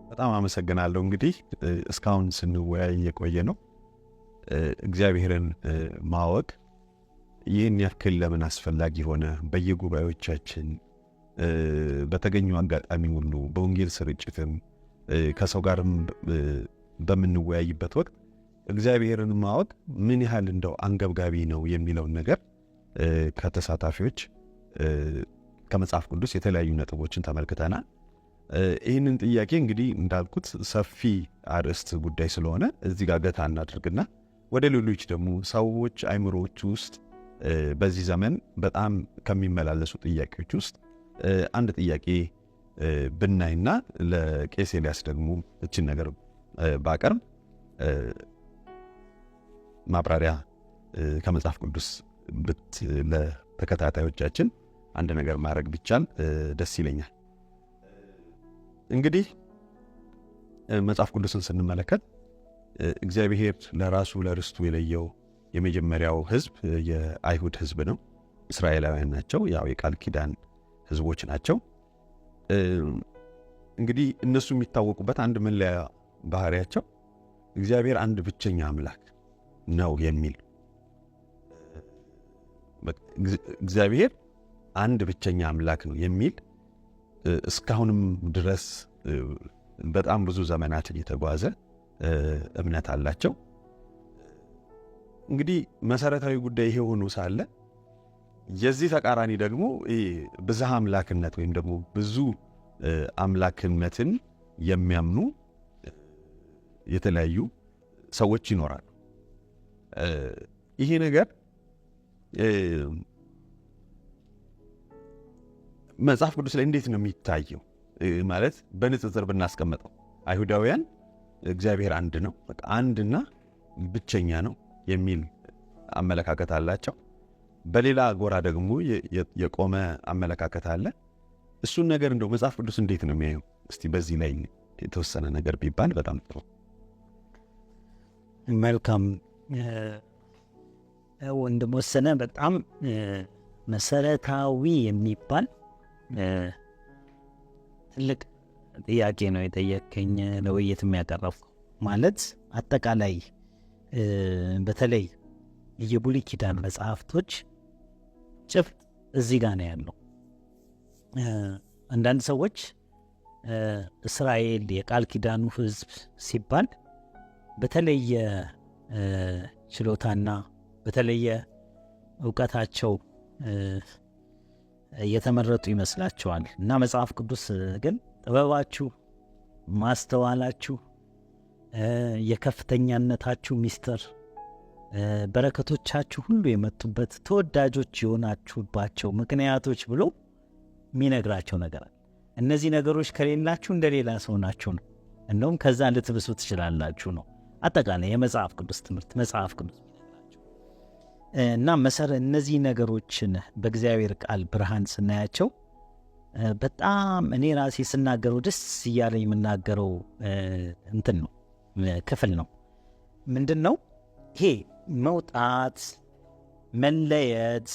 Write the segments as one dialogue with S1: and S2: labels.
S1: በጣም አመሰግናለሁ። እንግዲህ እስካሁን ስንወያይ የቆየ ነው እግዚአብሔርን ማወቅ ይህን ያክል ለምን አስፈላጊ ሆነ? በየጉባኤዎቻችን በተገኙ አጋጣሚ ሁሉ በወንጌል ስርጭትም ከሰው ጋርም በምንወያይበት ወቅት እግዚአብሔርን ማወቅ ምን ያህል እንደው አንገብጋቢ ነው የሚለውን ነገር ከተሳታፊዎች ከመጽሐፍ ቅዱስ የተለያዩ ነጥቦችን ተመልክተናል። ይህንን ጥያቄ እንግዲህ እንዳልኩት ሰፊ አርዕስት ጉዳይ ስለሆነ እዚህ ጋር ገታ እናድርግና ወደ ሌሎች ደግሞ ሰዎች አይምሮዎች ውስጥ በዚህ ዘመን በጣም ከሚመላለሱ ጥያቄዎች ውስጥ አንድ ጥያቄ ብናይና ለቄስ ኤልያስ ደግሞ እችን ነገር ባቀርብ ማብራሪያ ከመጽሐፍ ቅዱስ ለተከታታዮቻችን አንድ ነገር ማድረግ ቢቻል ደስ ይለኛል። እንግዲህ መጽሐፍ ቅዱስን ስንመለከት እግዚአብሔር ለራሱ ለርስቱ የለየው የመጀመሪያው ሕዝብ የአይሁድ ሕዝብ ነው። እስራኤላውያን ናቸው። ያው የቃል ኪዳን ሕዝቦች ናቸው። እንግዲህ እነሱ የሚታወቁበት አንድ መለያ ባህሪያቸው እግዚአብሔር አንድ ብቸኛ አምላክ ነው የሚል፣ እግዚአብሔር አንድ ብቸኛ አምላክ ነው የሚል እስካሁንም ድረስ በጣም ብዙ ዘመናትን የተጓዘ እምነት አላቸው። እንግዲህ መሰረታዊ ጉዳይ ይሄ ሆኖ ሳለ የዚህ ተቃራኒ ደግሞ ብዝሃ አምላክነት ወይም ደግሞ ብዙ አምላክነትን የሚያምኑ የተለያዩ ሰዎች ይኖራሉ። ይሄ ነገር መጽሐፍ ቅዱስ ላይ እንዴት ነው የሚታየው? ማለት በንጽጽር ብናስቀምጠው አይሁዳውያን እግዚአብሔር አንድ ነው፣ በቃ አንድና ብቸኛ ነው የሚል አመለካከት አላቸው። በሌላ ጎራ ደግሞ የቆመ አመለካከት አለ። እሱን ነገር እንደው መጽሐፍ ቅዱስ እንዴት ነው የሚያየው? እስቲ በዚህ ላይ የተወሰነ ነገር ቢባል በጣም ጥሩ።
S2: መልካም ወንድም ወሰነ፣ በጣም መሰረታዊ የሚባል ትልቅ ጥያቄ ነው የጠየከኝ፣ ለውይይት የሚያቀረብከው። ማለት አጠቃላይ በተለይ የብሉይ ኪዳን መጽሐፍቶች ጭብጥ እዚህ ጋር ነው ያለው። አንዳንድ ሰዎች እስራኤል የቃል ኪዳኑ ሕዝብ ሲባል በተለየ ችሎታና በተለየ እውቀታቸው የተመረጡ ይመስላቸዋል። እና መጽሐፍ ቅዱስ ግን ጥበባችሁ፣ ማስተዋላችሁ፣ የከፍተኛነታችሁ ሚስጥር፣ በረከቶቻችሁ ሁሉ የመጡበት ተወዳጆች የሆናችሁባቸው ምክንያቶች ብሎ የሚነግራቸው ነገር አለ። እነዚህ ነገሮች ከሌላችሁ እንደሌላ ሰው ናችሁ ነው። እንደውም ከዛ ልትብሱ ትችላላችሁ ነው። አጠቃላይ የመጽሐፍ ቅዱስ ትምህርት መጽሐፍ ቅዱስ የሚነግራቸው እና እነዚህ ነገሮችን በእግዚአብሔር ቃል ብርሃን ስናያቸው በጣም እኔ ራሴ ስናገረው ደስ እያለኝ የምናገረው እንትን ነው፣ ክፍል ነው። ምንድን ነው ይሄ መውጣት፣ መለየት፣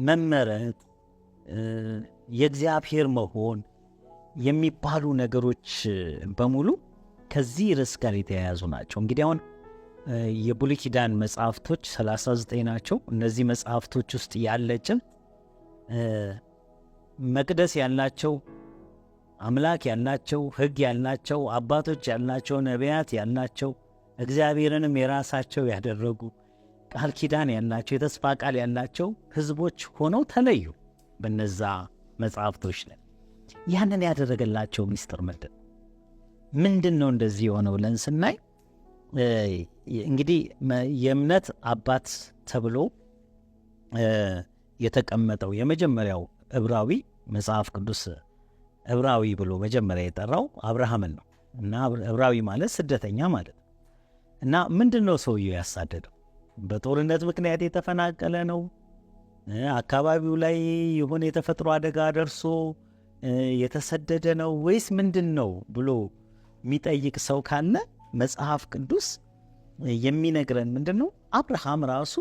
S2: መመረጥ፣ የእግዚአብሔር መሆን የሚባሉ ነገሮች በሙሉ ከዚህ ርዕስ ጋር የተያያዙ ናቸው። እንግዲህ አሁን የብሉይ ኪዳን መጽሐፍቶች 39 ናቸው። እነዚህ መጽሐፍቶች ውስጥ ያለ ጭብጥ መቅደስ ያላቸው፣ አምላክ ያላቸው፣ ሕግ ያላቸው፣ አባቶች ያላቸው፣ ነቢያት ያላቸው፣ እግዚአብሔርንም የራሳቸው ያደረጉ፣ ቃል ኪዳን ያላቸው፣ የተስፋ ቃል ያላቸው ሕዝቦች ሆነው ተለዩ በነዛ መጽሐፍቶች ላይ። ያንን ያደረገላቸው ሚስጥር ምንድን ነው? ምንድን ነው እንደዚህ የሆነው ብለን ስናይ እንግዲህ የእምነት አባት ተብሎ የተቀመጠው የመጀመሪያው ዕብራዊ፣ መጽሐፍ ቅዱስ ዕብራዊ ብሎ መጀመሪያ የጠራው አብርሃምን ነው። እና ዕብራዊ ማለት ስደተኛ ማለት ነው። እና ምንድን ነው ሰውየው ያሳደደው? በጦርነት ምክንያት የተፈናቀለ ነው። አካባቢው ላይ የሆነ የተፈጥሮ አደጋ ደርሶ የተሰደደ ነው ወይስ ምንድን ነው ብሎ የሚጠይቅ ሰው ካለ መጽሐፍ ቅዱስ የሚነግረን ምንድን ነው? አብርሃም ራሱ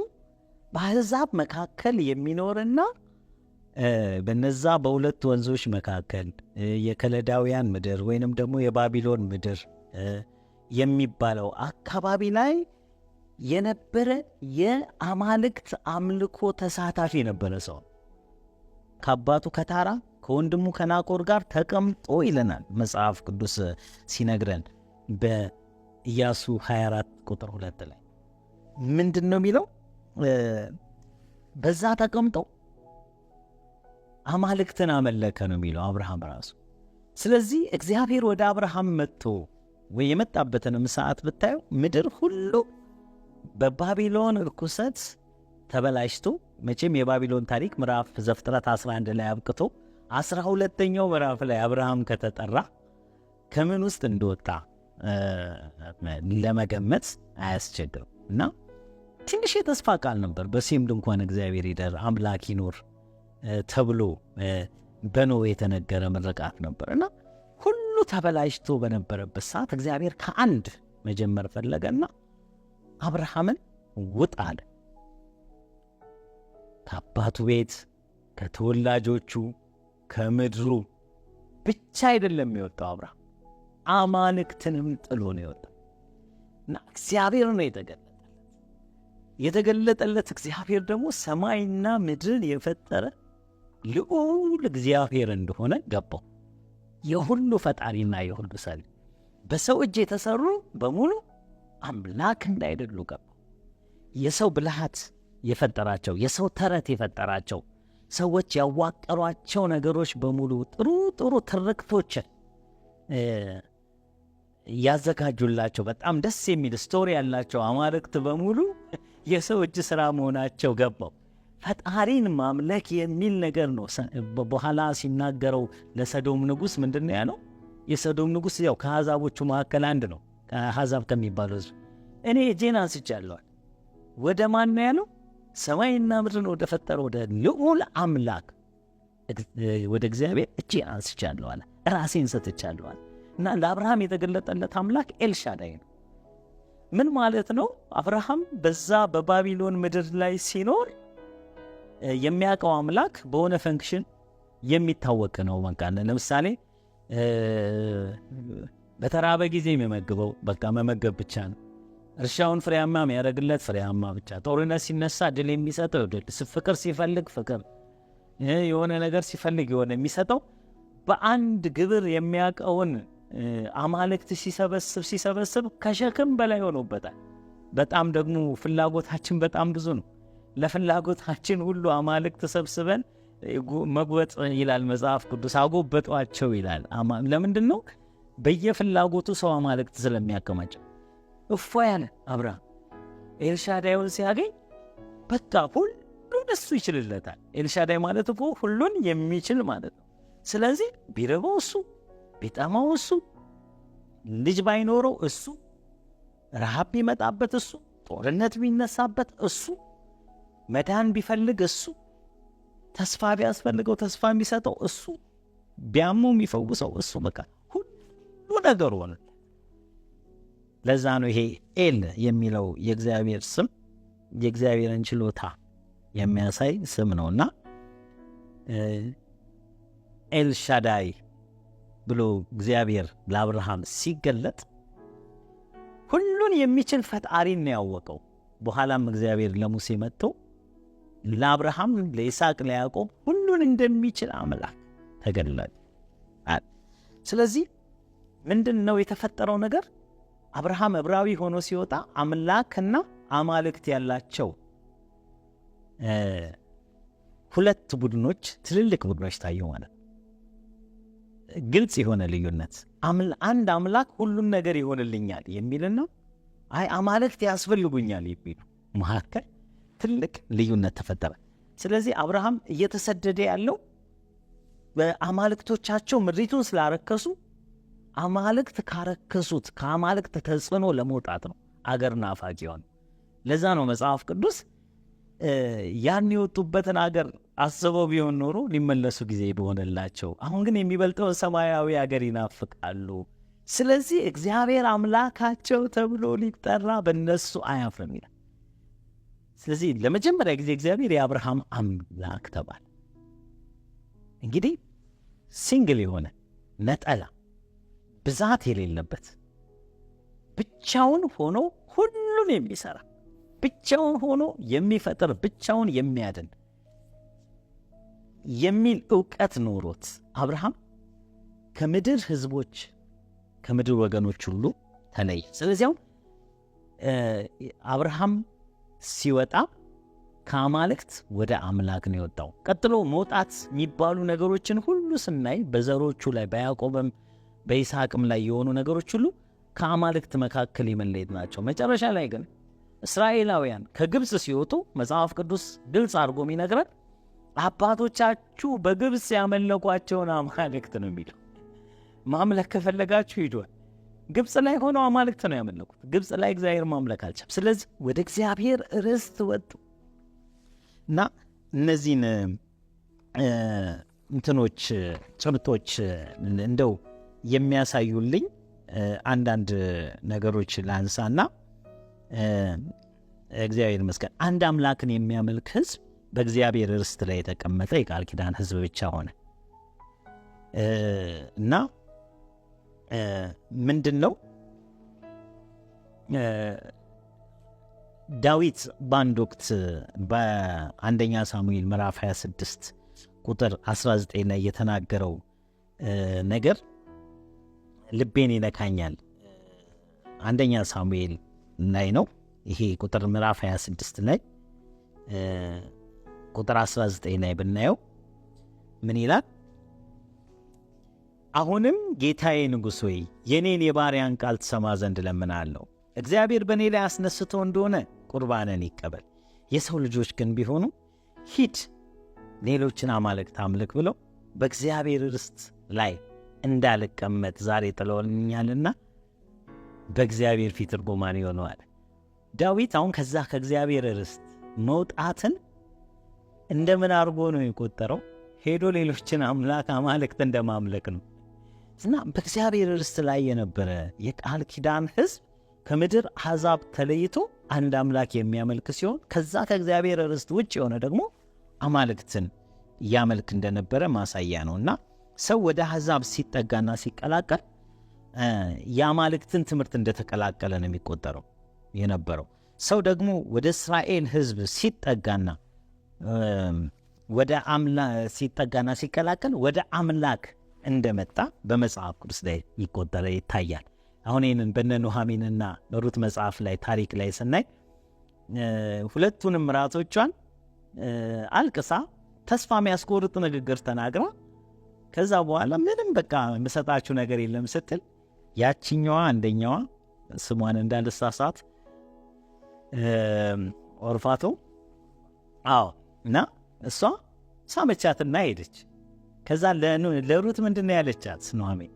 S2: በአሕዛብ መካከል የሚኖርና በነዛ በሁለት ወንዞች መካከል የከለዳውያን ምድር ወይንም ደግሞ የባቢሎን ምድር የሚባለው አካባቢ ላይ የነበረ የአማልክት አምልኮ ተሳታፊ የነበረ ሰው ከአባቱ ከታራ ከወንድሙ ከናኮር ጋር ተቀምጦ ይለናል መጽሐፍ ቅዱስ ሲነግረን በኢያሱ 24 ቁጥር 2 ላይ ምንድን ነው የሚለው? በዛ ተቀምጦ አማልክትን አመለከ ነው የሚለው አብርሃም ራሱ። ስለዚህ እግዚአብሔር ወደ አብርሃም መጥቶ ወይ የመጣበትንም ሰዓት ብታየው ምድር ሁሉ በባቢሎን ርኩሰት ተበላሽቶ፣ መቼም የባቢሎን ታሪክ ምዕራፍ ዘፍጥረት 11 ላይ አብቅቶ 12ኛው ምዕራፍ ላይ አብርሃም ከተጠራ ከምን ውስጥ እንደወጣ ለመገመት አያስቸግርም። እና ትንሽ የተስፋ ቃል ነበር። በሴም ድንኳን እግዚአብሔር ይደር አምላክ ይኖር ተብሎ በኖህ የተነገረ ምርቃት ነበር። እና ሁሉ ተበላሽቶ በነበረበት ሰዓት እግዚአብሔር ከአንድ መጀመር ፈለገና አብርሃምን ውጣ አለ። ከአባቱ ቤት፣ ከተወላጆቹ፣ ከምድሩ ብቻ አይደለም የወጣው አብርሃም፣ አማልክትንም ጥሎ ነው የወጣው። እና እግዚአብሔር ነው የተገለጠለት። የተገለጠለት እግዚአብሔር ደግሞ ሰማይና ምድርን የፈጠረ ልዑል እግዚአብሔር እንደሆነ ገባው። የሁሉ ፈጣሪና የሁሉ ሰሪ፣ በሰው እጅ የተሰሩ በሙሉ አምላክ እንዳይደሉ ገባው። የሰው ብልሃት የፈጠራቸው፣ የሰው ተረት የፈጠራቸው፣ ሰዎች ያዋቀሯቸው ነገሮች በሙሉ፣ ጥሩ ጥሩ ትርክቶችን ያዘጋጁላቸው፣ በጣም ደስ የሚል story ያላቸው አማልክት በሙሉ የሰው እጅ ስራ መሆናቸው ገባው። ፈጣሪን ማምለክ የሚል ነገር ነው። በኋላ ሲናገረው ለሰዶም ንጉሥ ምንድን ነው ያለው? የሰዶም ንጉሥ ያው ከአሕዛቦቹ መካከል አንድ ነው። ከአሕዛብ ከሚባለው ሕዝብ እኔ እጄን አንስቻለሁ። ወደ ማን ነው ያለው? ሰማይና ምድርን ወደ ፈጠረው ወደ ልዑል አምላክ ወደ እግዚአብሔር እጄን አንስቻለሁ አለ። ራሴን ሰጥቻለሁ አለ። እና ለአብርሃም የተገለጠለት አምላክ ኤልሻዳይ ነው። ምን ማለት ነው? አብርሃም በዛ በባቢሎን ምድር ላይ ሲኖር የሚያውቀው አምላክ በሆነ function የሚታወቅ ነው። በቃ ለምሳሌ በተራበ ጊዜ የሚመግበው በቃ መመገብ ብቻ ነው። እርሻውን ፍሬያማ የሚያደርግለት ፍሬያማ ብቻ። ጦርነት ሲነሳ ድል የሚሰጠው ድል፣ ፍቅር ሲፈልግ ፍቅር፣ የሆነ ነገር ሲፈልግ የሆነ የሚሰጠው፣ በአንድ ግብር የሚያውቀውን አማልክት ሲሰበስብ ሲሰበስብ ከሸክም በላይ ሆኖበታል። በጣም ደግሞ ፍላጎታችን በጣም ብዙ ነው። ለፍላጎታችን ሁሉ አማልክት ሰብስበን መጉበጥ ይላል መጽሐፍ ቅዱስ፣ አጎበጧቸው ይላል። ለምንድን ነው? በየፍላጎቱ ሰው አማልክት ስለሚያከማቸው። እፎ ያለ አብርሃም ኤልሻዳዩን ሲያገኝ በቃ ሁሉን እሱ ይችልለታል። ኤልሻዳይ ማለት እኮ ሁሉን የሚችል ማለት ነው። ስለዚህ ቢርበው እሱ፣ ቢጠማው እሱ፣ ልጅ ባይኖረው እሱ፣ ረሃብ ቢመጣበት እሱ፣ ጦርነት ቢነሳበት እሱ፣ መዳን ቢፈልግ እሱ፣ ተስፋ ቢያስፈልገው ተስፋ የሚሰጠው እሱ፣ ቢያመው የሚፈውሰው እሱ፣ በቃ ሁሉ ነገሩ ሆነ። ለዛ ነው ይሄ ኤል የሚለው የእግዚአብሔር ስም የእግዚአብሔርን ችሎታ የሚያሳይ ስም ነውና ኤልሻዳይ ብሎ እግዚአብሔር ለአብርሃም ሲገለጥ ሁሉን የሚችል ፈጣሪን ነው ያወቀው። በኋላም እግዚአብሔር ለሙሴ መጥቶ ለአብርሃም፣ ለይስሐቅ፣ ለያዕቆብ ሁሉን እንደሚችል አምላክ ተገለጠ። ስለዚህ ምንድን ነው የተፈጠረው ነገር? አብርሃም ዕብራዊ ሆኖ ሲወጣ አምላክና አማልክት ያላቸው ሁለት ቡድኖች፣ ትልልቅ ቡድኖች ታዩ ማለት ነው። ግልጽ የሆነ ልዩነት፣ አንድ አምላክ ሁሉን ነገር ይሆንልኛል የሚልና አይ አማልክት ያስፈልጉኛል የሚሉ መካከል ትልቅ ልዩነት ተፈጠረ። ስለዚህ አብርሃም እየተሰደደ ያለው በአማልክቶቻቸው ምድሪቱን ስላረከሱ አማልክት ካረከሱት ከአማልክት ተጽዕኖ ለመውጣት ነው አገር ናፋቂ የሆነ። ለዛ ነው መጽሐፍ ቅዱስ ያን የወጡበትን አገር አስበው ቢሆን ኖሮ ሊመለሱ ጊዜ በሆነላቸው፣ አሁን ግን የሚበልጠውን ሰማያዊ አገር ይናፍቃሉ። ስለዚህ እግዚአብሔር አምላካቸው ተብሎ ሊጠራ በእነሱ አያፍርም ይላል። ስለዚህ ለመጀመሪያ ጊዜ እግዚአብሔር የአብርሃም አምላክ ተባለ። እንግዲህ single የሆነ ነጠላ ብዛት የሌለበት ብቻውን ሆኖ ሁሉን የሚሰራ፣ ብቻውን ሆኖ የሚፈጥር፣ ብቻውን የሚያድን የሚል እውቀት ኖሮት አብርሃም ከምድር ህዝቦች፣ ከምድር ወገኖች ሁሉ ተለየ። ስለዚህ አሁን አብርሃም ሲወጣ ከአማልክት ወደ አምላክ ነው የወጣው። ቀጥሎ መውጣት የሚባሉ ነገሮችን ሁሉ ስናይ በዘሮቹ ላይ፣ በያዕቆብም በይስሐቅም ላይ የሆኑ ነገሮች ሁሉ ከአማልክት መካከል የመለየት ናቸው። መጨረሻ ላይ ግን እስራኤላውያን ከግብፅ ሲወጡ መጽሐፍ ቅዱስ ግልጽ አድርጎ የሚነግረን አባቶቻችሁ በግብፅ ያመለኳቸውን አማልክት ነው የሚለው። ማምለክ ከፈለጋችሁ ሂዷል። ግብፅ ላይ ሆነው አማልክት ነው ያመለኩት። ግብፅ ላይ እግዚአብሔር ማምለክ አልቻለም። ስለዚህ ወደ እግዚአብሔር ርስት ወጡ። እና እነዚህን እንትኖች ጭብጦች እንደው የሚያሳዩልኝ አንዳንድ ነገሮች ላንሳና፣ እግዚአብሔር ይመስገን አንድ አምላክን የሚያመልክ ህዝብ፣ በእግዚአብሔር ርስት ላይ የተቀመጠ የቃል ኪዳን ህዝብ ብቻ ሆነ። እና ምንድን ነው፣ ዳዊት በአንድ ወቅት በአንደኛ ሳሙኤል ምዕራፍ 26 ቁጥር 19 ላይ የተናገረው ነገር ልቤን ይነካኛል። አንደኛ ሳሙኤል ላይ ነው ይሄ ቁጥር፣ ምዕራፍ 26 ላይ ቁጥር 19 ላይ ብናየው ምን ይላል? አሁንም ጌታዬ ንጉሥ ሆይ፣ የኔን የባሪያህን ቃል ትሰማ ዘንድ እለምንሃለሁ። እግዚአብሔር በእኔ ላይ አስነስቶ እንደሆነ ቁርባንን ይቀበል። የሰው ልጆች ግን ቢሆኑ ሂድ ሌሎችን አማልክት አምልክ ብለው በእግዚአብሔር ርስት ላይ እንዳልቀመጥ ዛሬ ጥለውኛልና በእግዚአብሔር ፊት እርጉማን ይሆነዋል። ዳዊት አሁን ከዛ ከእግዚአብሔር ርስት መውጣትን እንደምን አድርጎ ነው የቆጠረው? ሄዶ ሌሎችን አምላክ አማልክት እንደማምለክ ነው። እና በእግዚአብሔር ርስት ላይ የነበረ የቃል ኪዳን ሕዝብ ከምድር አሕዛብ ተለይቶ አንድ አምላክ የሚያመልክ ሲሆን፣ ከዛ ከእግዚአብሔር ርስት ውጭ የሆነ ደግሞ አማልክትን ያመልክ እንደነበረ ማሳያ ነው። እና ሰው ወደ አሕዛብ ሲጠጋና ሲቀላቀል የአማልክትን ትምህርት እንደተቀላቀለ ነው የሚቆጠረው የነበረው። ሰው ደግሞ ወደ እስራኤል ሕዝብ ሲጠጋና ወደ ሲጠጋና ሲቀላቀል ወደ አምላክ እንደመጣ በመጽሐፍ ቅዱስ ላይ ይቆጠረ ይታያል። አሁን ይህንን በነ ኑኃሚንና በሩት መጽሐፍ ላይ ታሪክ ላይ ስናይ ሁለቱንም ምራቶቿን አልቅሳ ተስፋ የሚያስቆርጥ ንግግር ተናግራ፣ ከዛ በኋላ ምንም በቃ የምሰጣችሁ ነገር የለም ስትል፣ ያችኛዋ አንደኛዋ ስሟን እንዳልሳሳት ኦርፋቶ፣ አዎ፣ እና እሷ ሳመቻትና ሄደች። ከዛ ለሩት ምንድን ነው ያለቻት ኑኃሚን?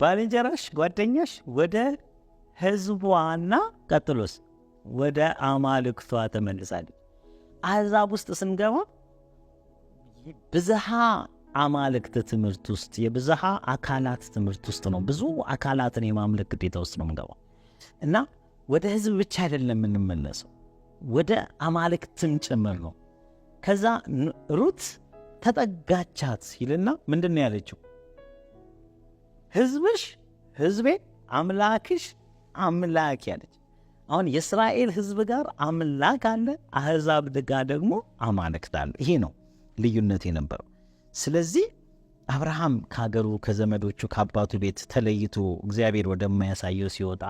S2: ባልንጀራሽ ጓደኛሽ ወደ ህዝቧና ቀጥሎስ ወደ አማልክቷ ተመልሳለች። አሕዛብ ውስጥ ስንገባ ብዝሃ አማልክት ትምህርት ውስጥ፣ የብዝሃ አካላት ትምህርት ውስጥ ነው። ብዙ አካላትን የማምለክ ግዴታ ውስጥ ነው የምንገባው። እና ወደ ህዝብ ብቻ አይደለም የምንመለሰው፣ ወደ አማልክትም ጭምር ነው። ከዛ ሩት ተጠጋቻት ይልና ምንድን ነው ያለችው? ህዝብሽ ህዝቤ፣ አምላክሽ አምላኬ አለች። አሁን የእስራኤል ህዝብ ጋር አምላክ አለ፣ አሕዛብ ጋር ደግሞ አማልክት አለ። ይሄ ነው ልዩነት የነበረው። ስለዚህ አብርሃም ከሀገሩ፣ ከዘመዶቹ፣ ከአባቱ ቤት ተለይቶ እግዚአብሔር ወደማያሳየው ሲወጣ፣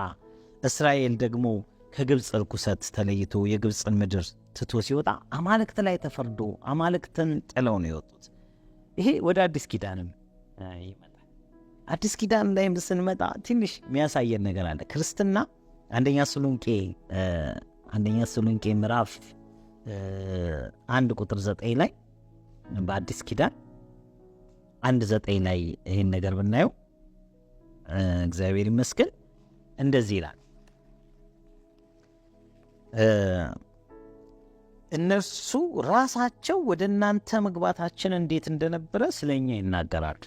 S2: እስራኤል ደግሞ ከግብፅ ርኩሰት ተለይቶ የግብፅን ምድር ትቶ ሲወጣ አማልክት ላይ ተፈርዶ አማልክትን ጥለው ነው የወጡት። ይሄ ወደ አዲስ ኪዳንም ይመጣል። አዲስ ኪዳን ላይም ስንመጣ ትንሽ የሚያሳየን ነገር አለ። ክርስትና አንደኛ ተሰሎንቄ ምዕራፍ 1 ቁጥር 9 ላይ፣ በአዲስ ኪዳን 1:9 ላይ ይህን ነገር ብናየው፣ እግዚአብሔር ይመስገን፣ እንደዚህ ይላል። እነርሱ ራሳቸው ወደ እናንተ መግባታችን እንዴት እንደነበረ ስለ እኛ ይናገራሉ።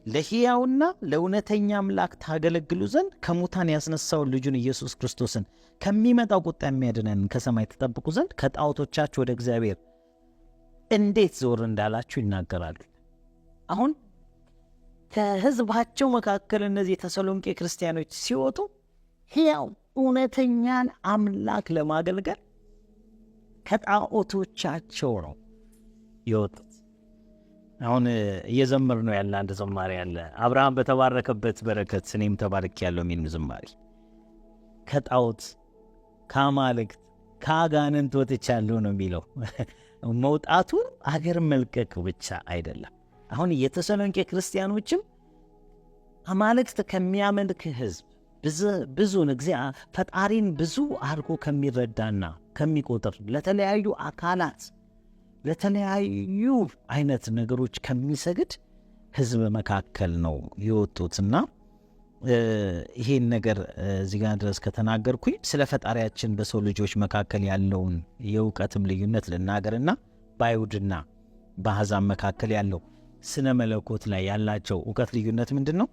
S2: ለሕያውና ለእውነተኛ አምላክ ታገለግሉ ዘንድ ከሙታን ያስነሳውን ልጁን ኢየሱስ ክርስቶስን፣ ከሚመጣው ቁጣ የሚያድነንን ከሰማይ ትጠብቁ ዘንድ ከጣዖቶቻችሁ ወደ እግዚአብሔር እንዴት ዞር እንዳላችሁ ይናገራሉ። አሁን ከሕዝባቸው መካከል እነዚህ የተሰሎንቄ ክርስቲያኖች ሲወጡ ሕያው እውነተኛን አምላክ ለማገልገል ከጣዖቶቻቸው ነው የወጡት። አሁን እየዘመር ነው ያለ አንድ ዝማሬ አለ። አብርሃም በተባረከበት በረከት እኔም ተባርኬያለሁ የሚል ዝማሬ። ከጣዖት ከአማልክት ከአጋንንት ወጥቻለሁ ነው የሚለው። መውጣቱ አገር መልቀቅ ብቻ አይደለም። አሁን የተሰሎንቄ ክርስቲያኖችም አማልክት ከሚያመልክ ሕዝብ፣ ብዙን ፈጣሪን ብዙ አድርጎ ከሚረዳና ከሚቆጥር፣ ለተለያዩ አካላት ለተለያዩ አይነት ነገሮች ከሚሰግድ ሕዝብ መካከል ነው የወጡትና ይሄን ነገር እዚህ ጋር ድረስ ከተናገርኩኝ ስለ ፈጣሪያችን በሰው ልጆች መካከል ያለውን የእውቀትም ልዩነት ልናገርና በአይሁድና በአሕዛብ መካከል ያለው ስነ መለኮት ላይ ያላቸው እውቀት ልዩነት ምንድን ነው?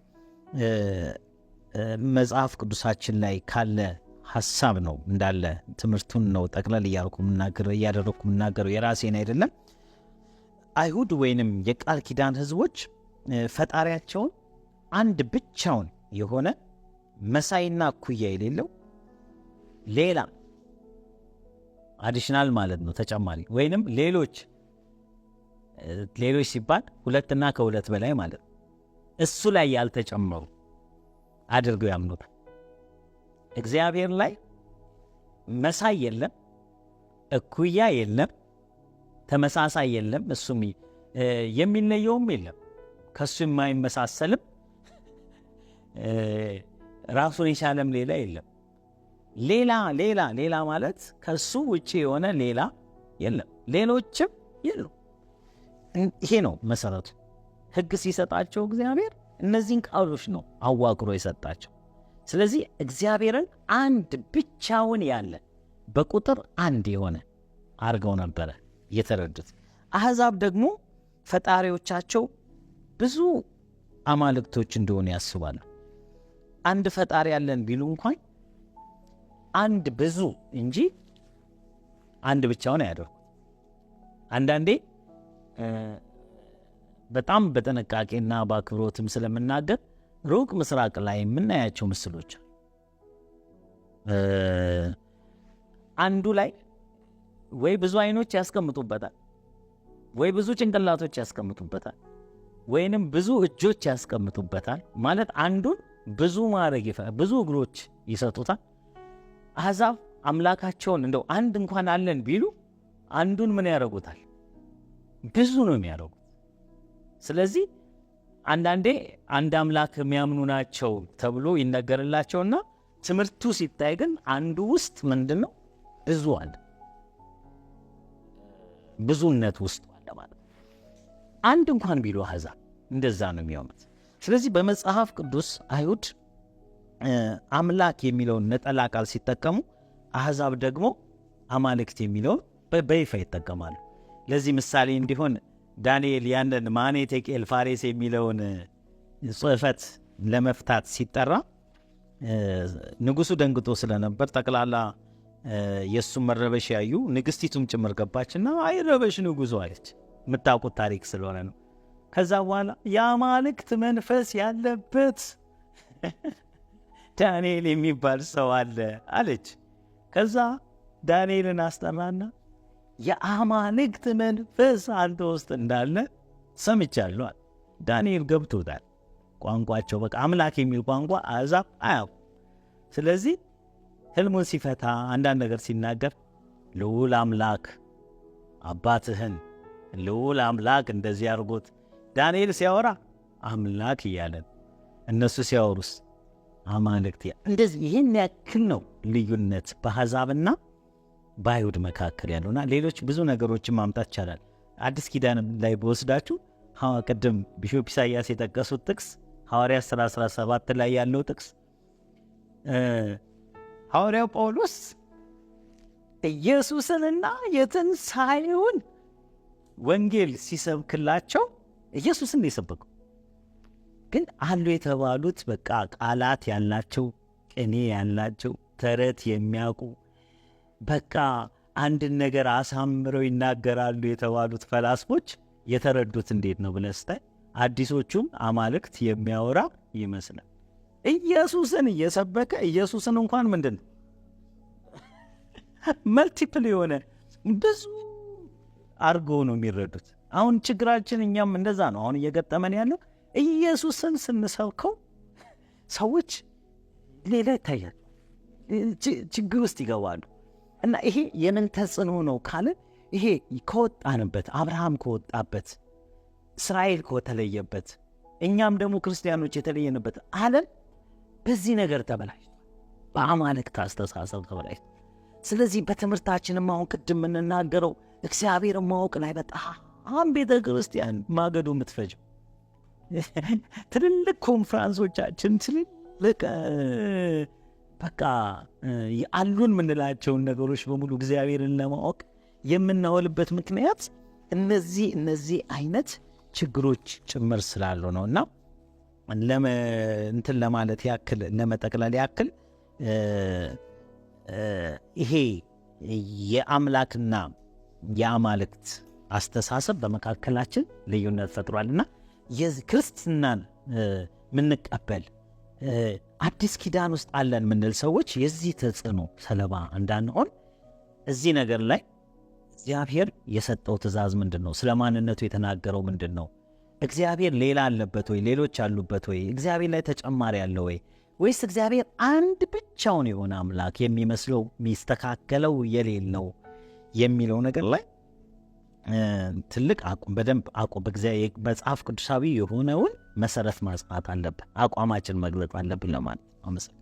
S2: መጽሐፍ ቅዱሳችን ላይ ካለ ሀሳብ ነው፣ እንዳለ ትምህርቱን ነው ጠቅለል እያደረኩ የምናገረው፣ የራሴን አይደለም። አይሁድ ወይንም የቃል ኪዳን ሕዝቦች ፈጣሪያቸውን አንድ ብቻውን የሆነ፣ መሳይና እኩያ የሌለው፣ ሌላ additional ማለት ነው፣ ተጨማሪ ወይንም ሌሎች፣ ሌሎች ሲባል ሁለትና ከሁለት በላይ ማለት ነው፣ እሱ ላይ ያልተጨመሩ አድርገው ያምኑታል። እግዚአብሔር ላይ መሳይ የለም፣ እኩያ የለም፣ ተመሳሳይ የለም፣ እሱም የሚለየውም የለም፣ ከሱ የማይመሳሰልም ራሱን የቻለም ሌላ የለም። ሌላ ሌላ ሌላ ማለት ከሱ ውጭ የሆነ ሌላ የለም፣ ሌሎችም የሉ። ይሄ ነው መሰረቱ። ሕግ ሲሰጣቸው እግዚአብሔር እነዚህን ቃሎች ነው አዋቅሮ የሰጣቸው። ስለዚህ እግዚአብሔርን አንድ ብቻውን ያለ፣ በቁጥር አንድ የሆነ አድርገው ነበረ የተረዱት። አሕዛብ ደግሞ ፈጣሪዎቻቸው ብዙ አማልክቶች እንደሆኑ ያስባሉ። አንድ ፈጣሪ ያለን ቢሉ እንኳን አንድ ብዙ እንጂ አንድ ብቻውን አያደርጉት። አንዳንዴ በጣም በጥንቃቄና በአክብሮትም ስለምናገር ሩቅ ምስራቅ ላይ የምናያቸው ምስሎች አንዱ ላይ ወይ ብዙ አይኖች ያስቀምጡበታል፣ ወይ ብዙ ጭንቅላቶች ያስቀምጡበታል፣ ወይንም ብዙ እጆች ያስቀምጡበታል። ማለት አንዱን ብዙ ማድረግ፣ ብዙ እግሮች ይሰጡታል። አሕዛብ አምላካቸውን እንደው አንድ እንኳን አለን ቢሉ አንዱን ምን ያደርጉታል? ብዙ ነው የሚያደርጉት። ስለዚህ አንዳንዴ አንድ አምላክ የሚያምኑ ናቸው ተብሎ ይነገርላቸውና ትምህርቱ ሲታይ ግን አንዱ ውስጥ ምንድን ነው? ብዙ አለ፣ ብዙነት ውስጡ አለ ማለት ነው። አንድ እንኳን ቢሉ አሕዛብ እንደዛ ነው የሚሆኑት። ስለዚህ በመጽሐፍ ቅዱስ አይሁድ አምላክ የሚለውን ነጠላ ቃል ሲጠቀሙ፣ አሕዛብ ደግሞ አማልክት የሚለውን በይፋ ይጠቀማሉ። ለዚህ ምሳሌ እንዲሆን ዳንኤል ያንን ማኔ ቴቄል ፋሬስ የሚለውን ጽሕፈት ለመፍታት ሲጠራ ንጉሱ ደንግጦ ስለነበር ጠቅላላ የእሱን መረበሽ ያዩ ንግስቲቱም ጭምር ገባችና አይረበሽ ንጉሱ አለች። የምታውቁት ታሪክ ስለሆነ ነው። ከዛ በኋላ የአማልክት መንፈስ ያለበት ዳንኤል የሚባል ሰው አለ አለች። ከዛ ዳንኤልን አስጠራና የአማልክት መንፈስ አንተ ውስጥ እንዳለ ሰምቻለሁ አለ። ዳንኤል ገብቶታል። ቋንቋቸው በቃ አምላክ የሚል ቋንቋ አሕዛብ አያውቁም። ስለዚህ ህልሙን ሲፈታ፣ አንዳንድ ነገር ሲናገር ልዑል አምላክ አባትህን፣ ልዑል አምላክ እንደዚህ አድርጎት፣ ዳንኤል ሲያወራ አምላክ እያለን፣ እነሱ ሲያወሩስ አማልክት። እንደዚህ ይህን ያክል ነው ልዩነት በአሕዛብና በአይሁድ መካከል ያለውና ሌሎች ብዙ ነገሮችን ማምጣት ይቻላል። አዲስ ኪዳን ላይ በወስዳችሁ ቅድም ቢሾፕ ኢሳያስ የጠቀሱት ጥቅስ፣ ሐዋርያት ሥራ 17 ላይ ያለው ጥቅስ፣ ሐዋርያው ጳውሎስ ኢየሱስንና የትንሣኤውን ወንጌል ሲሰብክላቸው ኢየሱስን የሰበከው ግን አሉ የተባሉት በቃ ቃላት ያላቸው፣ ቅኔ ያላቸው፣ ተረት የሚያውቁ በቃ አንድን ነገር አሳምረው ይናገራሉ የተባሉት ፈላስፎች የተረዱት እንዴት ነው ብለህ ስታይ አዲሶቹም አማልክት የሚያወራ ይመስላል። ኢየሱስን እየሰበከ ኢየሱስን እንኳን ምንድን ነው multiple የሆነ ብዙ አድርገው ነው የሚረዱት። አሁን ችግራችን እኛም እንደዛ ነው። አሁን እየገጠመን ያለው ኢየሱስን ስንሰብከው ሰዎች ሌላ ይታያል፣ ችግር ውስጥ ይገባሉ። እና ይሄ የምን ተጽዕኖ ነው ካለ ይሄ ከወጣንበት፣ አብርሃም ከወጣበት፣ እስራኤል ከተለየበት፣ እኛም ደግሞ ክርስቲያኖች የተለየንበት ዓለም በዚህ ነገር ተበላሽቷል። በአማልክት አስተሳሰብ ተበላሽቷል። ስለዚህ በትምህርታችንም አሁን ቅድም የምንናገረው እግዚአብሔርን ማወቅ ላይ በጣም ቤተ ክርስቲያን ማገዶ የምትፈጀው፣ ትልልቅ ኮንፍራንሶቻችን፣ ትልልቅ በቃ አሉን የምንላቸውን ነገሮች በሙሉ እግዚአብሔርን ለማወቅ የምናውልበት ምክንያት እነዚህ አይነት ችግሮች ጭምር ስላሉ ነው። እና እንትን ለማለት ያክል፣ ለመጠቅለል ያክል፣ ይሄ የአምላክና የአማልክት አስተሳሰብ በመካከላችን ልዩነት ፈጥሯልና ክርስትናን ምንቀበል፣ አዲስ ኪዳን ውስጥ አለን የምንል ሰዎች የዚህ ተጽዕኖ ሰለባ እንዳንሆን እዚህ ነገር ላይ እግዚአብሔር የሰጠው ትእዛዝ ምንድን ነው? ስለ ማንነቱ የተናገረው ምንድን ነው? እግዚአብሔር ሌላ አለበት ወይ? ሌሎች አሉበት ወይ? እግዚአብሔር ላይ ተጨማሪ አለ ወይ? ወይስ እግዚአብሔር አንድ ብቻውን የሆነ አምላክ፣ የሚመስለው የሚስተካከለው የሌለው የሚለው ነገር ላይ ትልቅ አቋም፣ በደንብ አቋም፣ መጽሐፍ ቅዱሳዊ የሆነውን መሰረት ማጽናት አለብን። አቋማችን መግለጽ አለብን ለማለት ነው። አመሰግናለሁ።